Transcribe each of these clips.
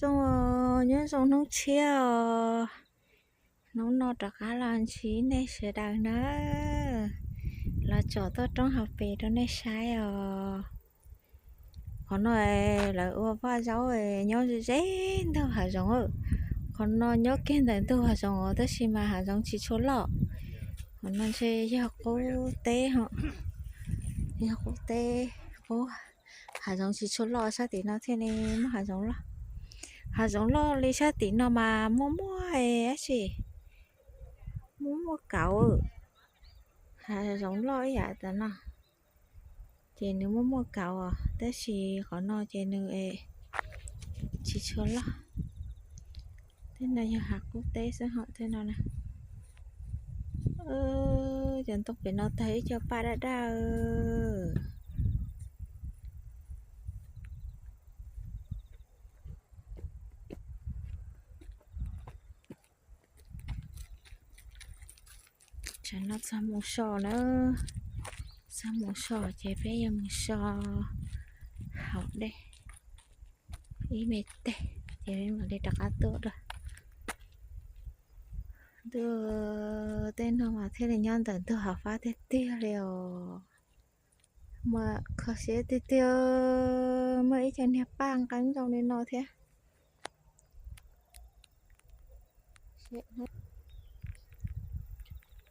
tuaj, nyob zoo hnub tshiab os. Hnub no rov qab los ntsib nej sawv daws na, los tsom tuaj roob hav pem rau nej saib os. Qhov no lawv ua vaj zaub nyob ze ze ntug hav zoov. Qhov no nyob kiag ntawm ntug hav zoov os, tab sis mas hav zoov tsis tshua loj. Qhov no ntshe yog qub teb, yog qub teb, qub, hav zoov tsis tshua loj, sab tim no thiaj li muaj hav zoov loj. Hav zoov loj li sab tim no mas muaj muaj dab tsi, muaj muaj kauv, hav zoov loj ib yam tas no. Ces nws muaj muaj kauv os, tab sis qhov no ces nws tsis tshua loj. Tej no yog hav qub teb xwb hos tej no na. Cov ntoo pem no tag ib co paj daj daj. Tsam no txog mus so na, txog mus so ces peb yuav mus so haus dej ib me teg ces mam li rov qab tuaj dua. Ntuj, tej no mas thiaj li nyob ntawm ntug hav fab tiag tiag li os. Mas kho siab tiag tiag, muaj ib co niag paj nqeeb zoo li no thiab.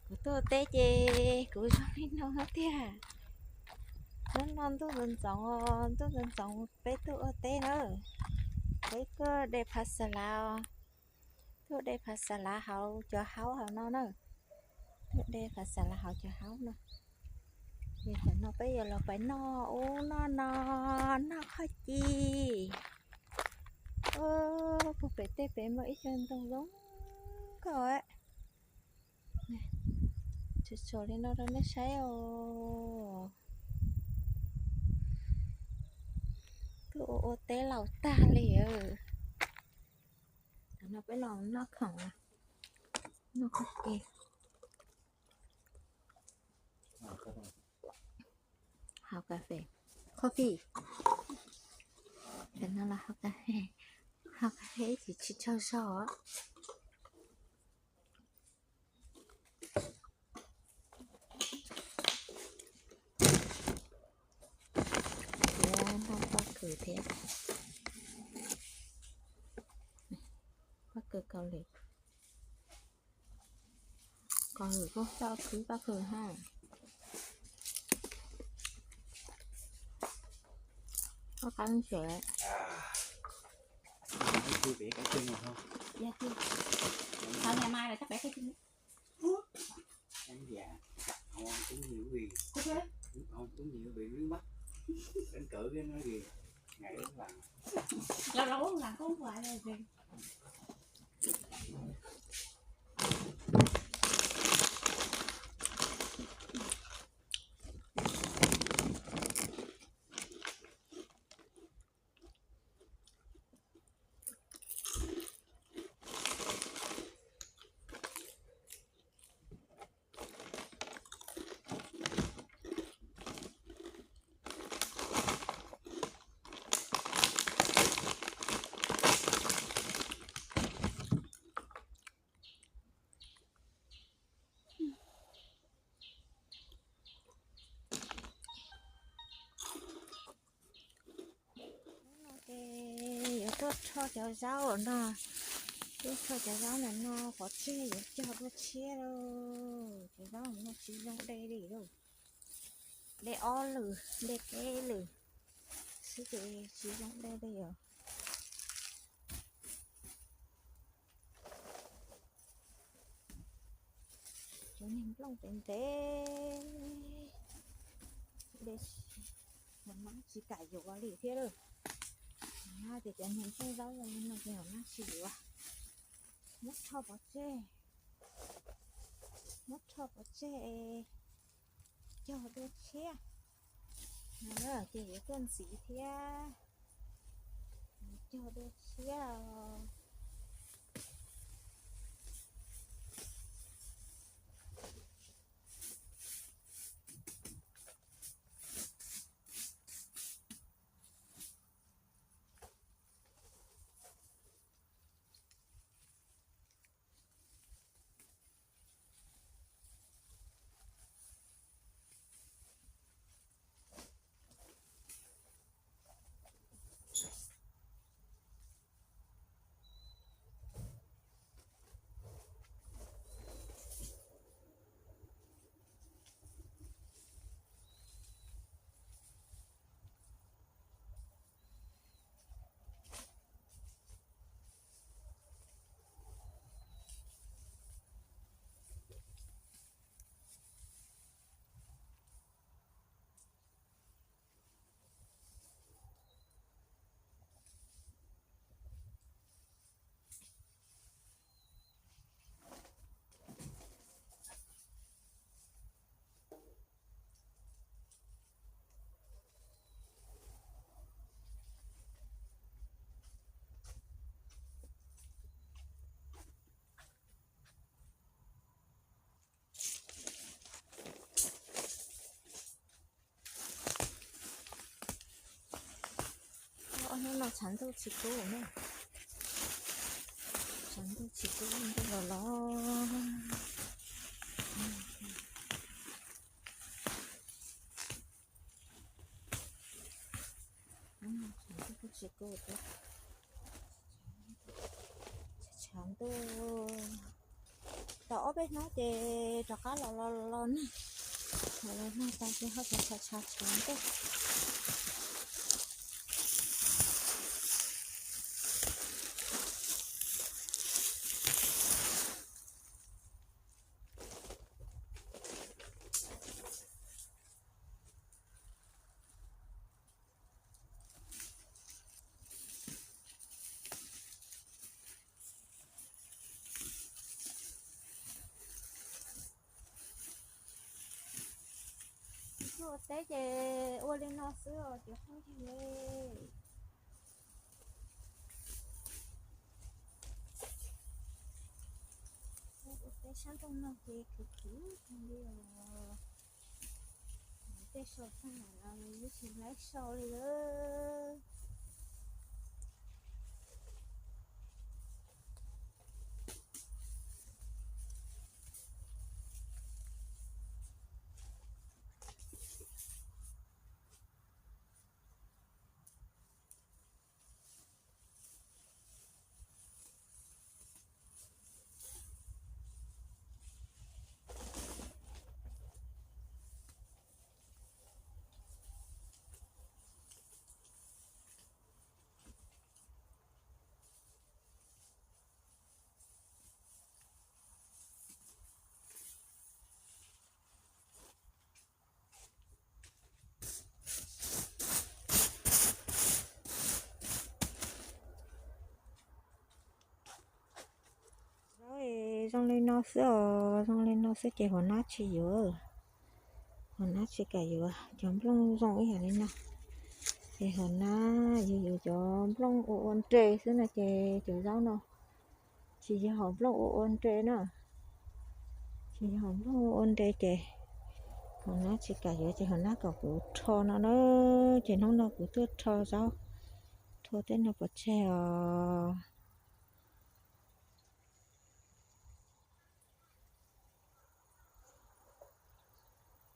Kuv tuaj ua teb ces kuv zoo li no tiag. Hnub no ntuj ntxoov ntxoov, ntuj ntxoov ntxoov peb tuaj ua teb na. Peb tuaj de phav xa lav, tuaj de phav xa lav hauv cov haub hauv no na. Tuaj de phav xa lav hauv cov haub no. Ces tam no peb yuav los pais noj ub noj no, noj khob ci. Puag pem tej pem muaj ib co ntoo zoo nkauj. Tsuas tsuas li no rau nej saib os. Tuaj ua ua teb laus tag li. Tam no peb los noj khoom, noj khob ci. Haus kas fes, coffee. Tam no los haus kas fes, haus kas fes ib chim tsis tsaug zog. Kuv noj pob kws thiab, pob kws kaus lim. Kaus lim kuj xauj khwv pob kws ha. Pob kws ntxim. Ces yuav tuaj rho cov zaub no, tuaj rho cov zaub ntawm no pov tseg yuav cog dua tshiab lauj. Cov zaub no tsis zoo de li lauj. De ob lwm, de peb lwm xwb ces tsis zoo de li os. Cov niag nplooj ntev ntev, de, nab tsis kam yuav li thiab lauj. Ces cov niag nplooj zaub zoo li no ces nab tsis yuav. Muab rho pov tseg, muab rho pov tseg, cog dua tshiab. Ces yuav tuaj ntxiv thiab, cog dua tshiab os. Tshav ntuj tsis kub na, tshav ntuj tsis kub, ntuj los los. Tshav ntuj tsis kub, tshav ntuj tau ob peb hnub ces rov qab los los los nag, los los nag tas ces ho tshav tshav tshav ntuj. Ua teb ces ua li no xwb os cov phooj ywg. Ua teb sab ntuj no ces khwv khwv kawg li os. Tej sau tag no los yeej tsis laib sau li lawm. Zoo li no xwb os, zoo li no xwb ces hauv nab tsis yuav, hauv nab tsis kam yuav. Cov nplooj zoo ib yam li no, ces hauv nab yuav yuav cov nplooj ua ua nres xwb no ces cov zaub no tsis yog hauv nplooj ua ua nres na, tsis yog hauv nplooj ua ua nres ces hauv nab tsis kam yuav ces hauv nab kom kuv rho no na. Ces hnub no kuv tuaj rho zaub, rho tej no pov tseg os.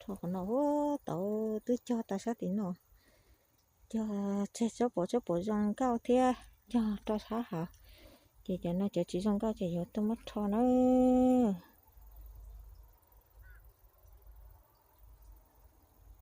Rho qhov no ua tau twb cog tau sab tim no, cog tseg tsob pom tsob pom zoo nkauj thiab cog rau sab hauv. Ces cov no cov tsis zoo nkauj ces yuav tuaj muab rho nawb.